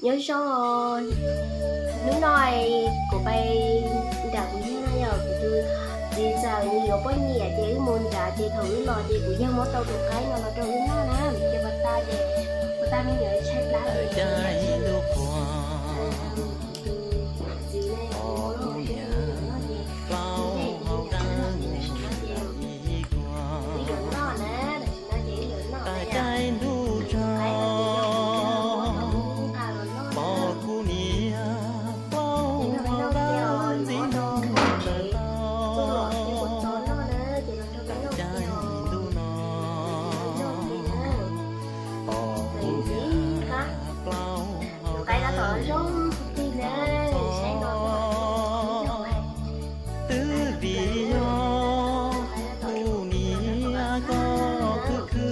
Nyob zoo, hnub no kuv pais nram kuv yawg no yog kuv tus txiv txawm nws yuav poj niam ces wb mus nrad ces thaum wb los ces kuv yawg muab tau tus qaib no los rau wb noj na, ces puas tas ces puas tas me nyuam tshaib plab ces txiv ne, kuv muab rau me nyuam noj ces, kuv yawg kuv me nyuam noj ces wb yuav noj na, tam sim no ces wb yuav noj na yom. Tus qaib no ces yog kuv yawg muab rau wb nqa los noj na. Ces nrog peb noj kiag os, yuav muab rau txuj lom thiab kua txob noj na, ces los nrog peb noj kiag os. Noj ces na, ntxim qab. Tus qaib tab tom zoo tig na, saib no ib zaug. Twb vim yog kuv niam koj khwv khwv,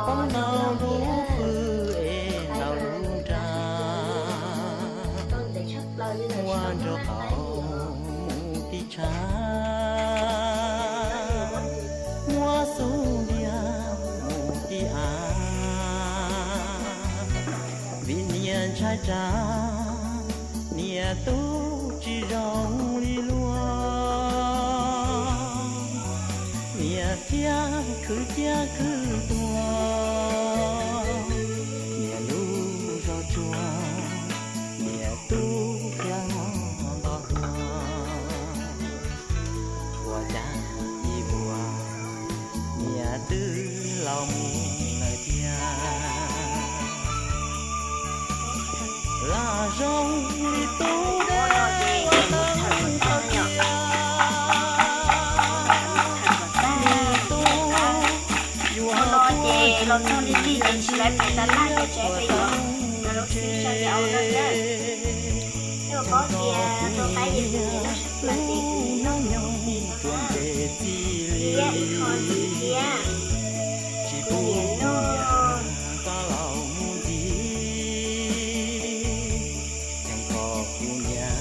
poob ntau lub hwj es ntau lub nra, muab nraub qaum mus tib tshav, muab xub ntiag mus tib av. Vim niam ntshai tsam niam tub tsis zoo li luag, niam thiab khwv thiab khwv tuag, niam lub zog tsuag, niam tub thiab nto tuag. Ua cas ib vuag niam twb laus mus lawm tiag. Lam zoo li tub deb ua teeb thaum tiag, niam tub yuav puag tsuj liag ntsws ib ntsis, ua teeb rau niam noj nyob nyob rua npe txi li thiab ib qho ntxiv thiab. Tsis pub kuv niam tau los mus ntxiv, ceev kho kuv niam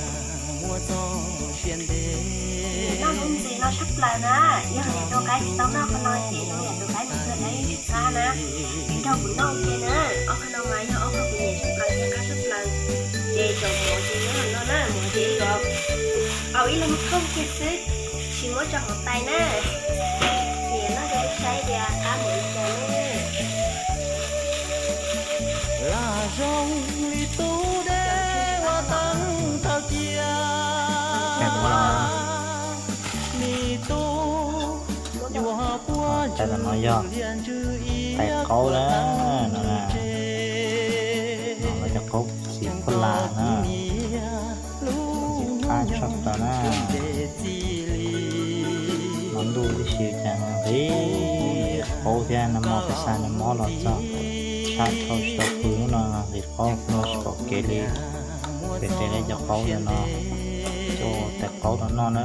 muab txoj sia ntev. Noj lub ntxim no tshaj plaws na, yog tias tus qaib tsis tau noj qhov no ces zoo yam tus qaib mus kawm dab tsis qab na. Nrog kuv noj ua ke na, ob qho no mas yog ob qho kuv nyiam tshaj plaws thiab qab tshaj plaws. Ces cov mov ces nyob hauv no na, mov ces yuav au ib leeg khooj kiag xwb, tsis muab tso hauv tais na. Ces noj rau peb saib tias qab npaum li cas na. Lam zoo li tub deb ua teeb thaum tiag, niam tub yuav puag tsuj liag ntsws ib ntsis. Tais qaub na, no na, no lawv cov qaub txiv phuab las na, txiv qab tshaj plaws na. Hmo ntuj tib si cas nqis qaub thiab, nag hmo peb xa nag hmo los txog sab dhau tsis tau pw, hnub no nqis qaub no tsis pom kev li. Pem tej lawv cov qaub ntawm no, coj tais qaub los noj na.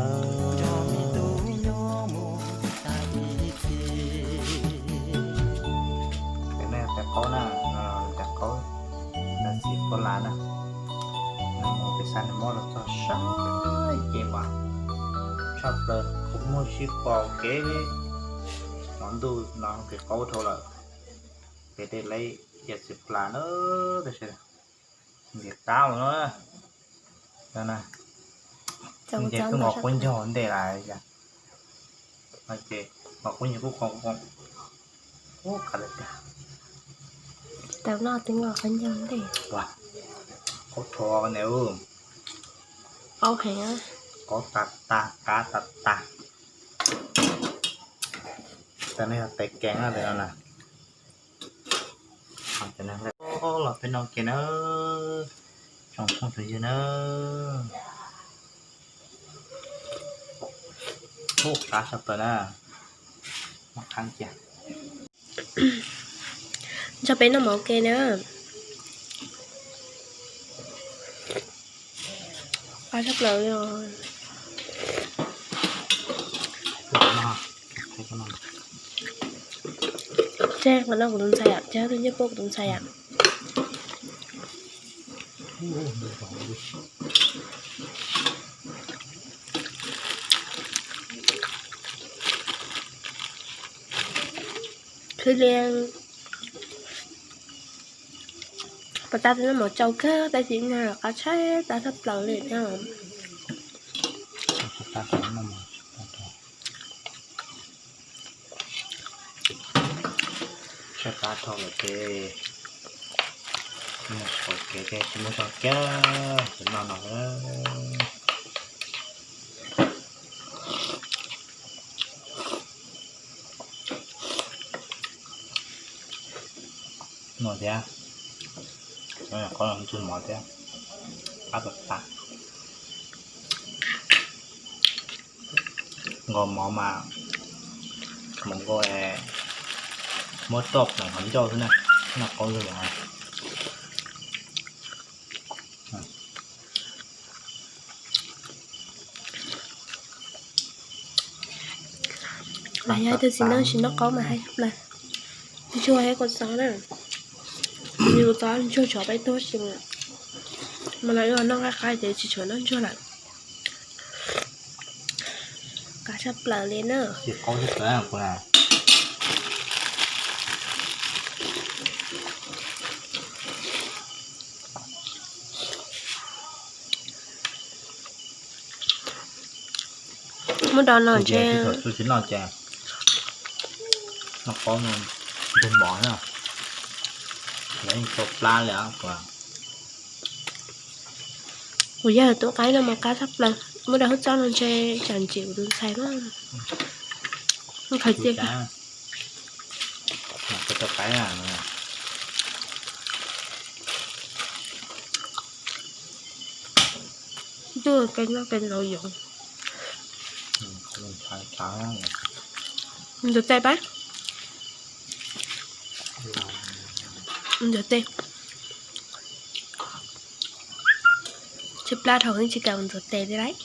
Pem no tais qaub na, tais qaub, txiv phuab las na. Nag hmo peb xa nag hmo los txog saib ces mas tshaj plaws, kuv muag tsis pom kev li. Hmo ntuj no nqis qaub dhau lawm. Pem tej lawv cov txiv phuab las na, tab sis nqis qab no, nce twb mos quab ncaug ntej lawm. Ces mos quab ncaug kuj qo, kuj qo, kuj qab lawm tiag. Tau noj twb mos quab ncaug ntej. Qaub rhuav ne, qaub heev, qaub tas tas, qab tas tas. Tais no yog tais kees na, tais no na. Los peb noj ke na, tsoom phooj tsoom ywg na. Ub, qab tshaj plaws na. Noj qab cia. Nrog peb noj mov ua ke na. Qab tshaj plaws li os. Tseg qhov no kuv tus ntxhais yom, tseg ob tug ncej puab kuv tus ntxhais yom. Khwv li. Pas tas tus noj mov tsau kawg, tab sis noj qab tshaj tas tshaj plaws li thiab. Tshaj qab dhau lawm ces mus qhov kev ces tsis muaj zog kiag, tsis noj no. No thiab, qhov ntxuag mov thiab, qab tas tas. Nkaus mov mas hmoov nkaus, muab roj pleev qhov ncauj xwb na, noj qaub ntxuag mov. Los yog ib tug txiv neej tsis noj qaub mas hais plaws, ntsuag thiab kua txob na. Yus kua txob ntsuag tsov peb tuag tsis mus, mas los noj nqaij qab ces tsis tshua noj ntsuag lawm. Qab tshaj plaws li na. Muab do no ntshe tsis noj ces noj qaub ntxuag mov na, lawv yeej tau plab li os. Kuv yog tus qaib no mas qab tshaj plaws, muab do hwj txob no ntshe tsam ntsim kuv tus ntxhais mas. Khaws cia tau qaib. Ntuj, kev noj kev ntxaus yoov. Ntxuag tes pab. Ntxuag tes. Tsis plab dhau tsis kam ntxuag tes li lauj.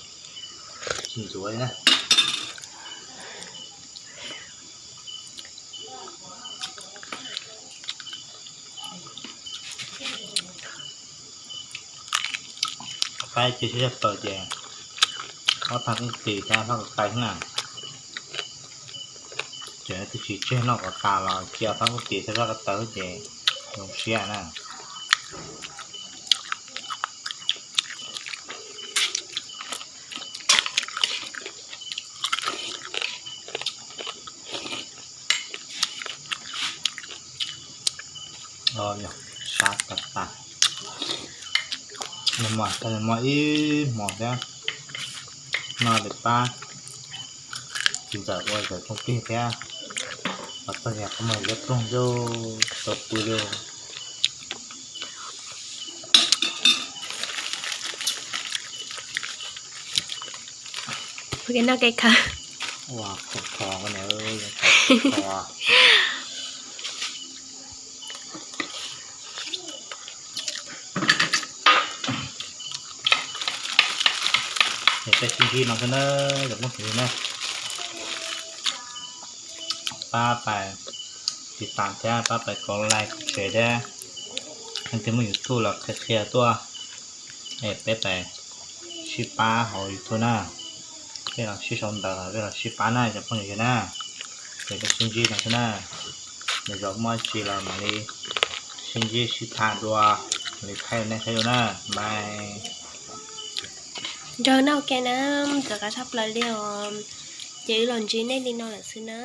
Qaib cia siab tshaj plaws ces ob phab koob tis thiab phab ko taw na. Tseem twb tsis tseg noj kom tas los cia phab koob tis thiab phab ko taw ces zoo siab na. Sab tas tas. Nag hmo, nag hmo ib hmos thiab no lawv pab txiv ntxawm ua zawv rooj plig thiab, los txog yog qhov muag liab ploog zoo tau pw li. Ua kev noj kev khaws. Ua khov kho, peb sib ntsib no xwb na, cov phooj ywg na. Pab pais tiv tas thiab pab pais kov like share thiab, leej twg muaj YouTube los qhia qhia tuaj, es peb pais sib pab hauv YouTube na. Peb los sib sau ntawv, peb los sib pab na cov phooj ywg na. Ces peb sib ntsib no xwb na. Nws zov muaj tsi los mam li sib ntsib sib tham dua, mam li thaij nej saib dua na. Bye. Nrog noj ke na, ntxuav qab tshaj plaws li os. Ces wb los ntsib nej li no lawm xwb na.